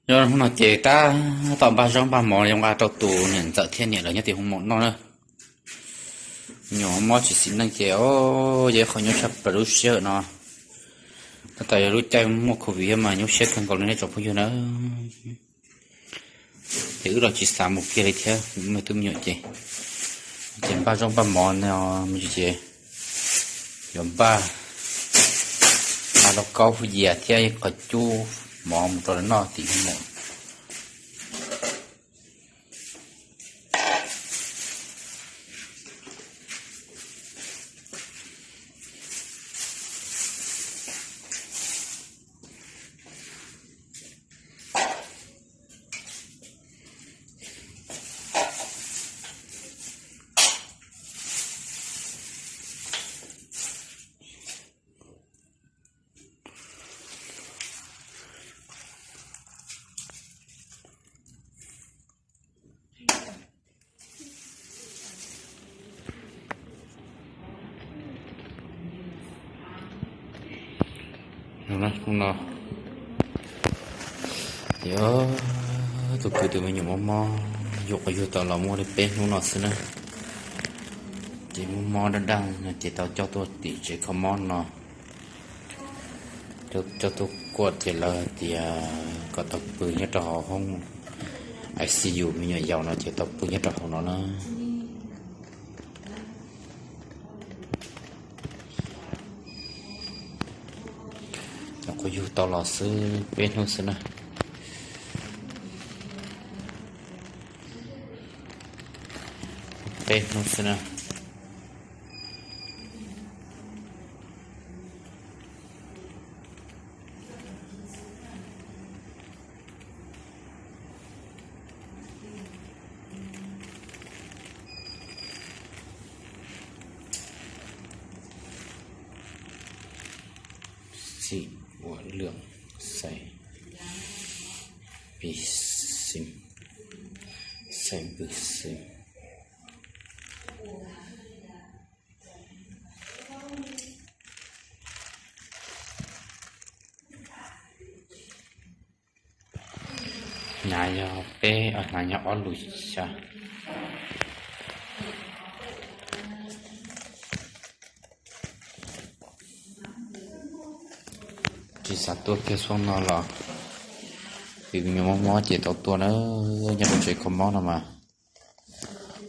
Yog hnub no ces tab tom npaj zaub npaj mov zoo nqa rau tus niam ntxawm thiab niam lawv nyob tim hoo maum noj na. Nyuam mob tsis xis neej ces yog ib qho nyuaj tshaj plaws lub sij hawm no. Tab tom yog lub caij muaj covid mas nyuaj siab kawg nkaus li nej tsoom phooj ywg na. Ces wb los tsis xav mus kiag li thiab, me tub me nyuam ces, ces npaj zaub npaj mov no me ntsis ces yuav npaj, npaj lauj kaub yias thiab qhov cub mov mus rau lawv noj tim hoo maum. Hnub no, yog tus kwv tus me nyuam mob mob, yug quas yug tau los muaj li peb hnub no xwb na. Ces mob mob daj daj no ces tau coj tuaj tim tsev kho mob no. Coj tuaj kuaj ces lawv hais tias kom tau pw nyob rau hauv hoob I C U, me nyuam yaus no ces tau pw nyob rau hauv no na. Yog quas yug tau los xwb peb hnub xwb na. Peb hnub xwb na. Xim ua lwm xais pis xim, xais npws xim. Hnav yog peb, hnav yog ob lus xya. Tsis xav tuaj kiag xyoo no los vim me nyuam mob mob ces tau tuaj na. Nyob rau tsev kho mob no mas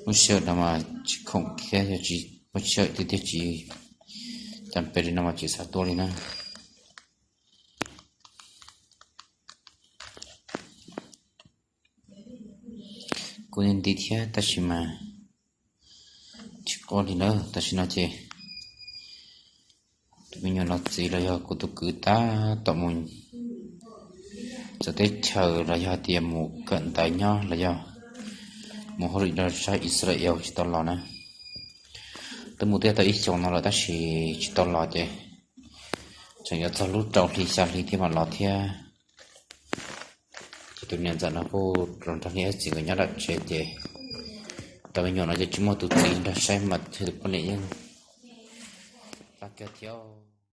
lub sij hawm no mas tsis khoom thiab, yog tsis muaj sij hawm tiag tiag tsis cas pes li no mas tsis xav tuaj li na. Kuj nti nti thiab tab sis mas tsis quaj li na. Tam sim no ces tus me nyuam no txiv los yog kuv tus kwv tab tom mus txawv teb chaws los yog tias mus kawm ntawv nyob los yog mus hauj lwm rau sab Israel tsis tau los na. Twb mus twb tau ib xyoos no lawm tab sis tsis tau los ces tseem yuav txog lub rau hli xya hli thiab mam los thiab. Ces tus niam ntxawm no kuj los nrog niam txiv nkawd nyob tom tsev ces tus me nyuam no ces tsis muaj tus txiv nrog saib mas tus poj niam yeej laj kawg thiab.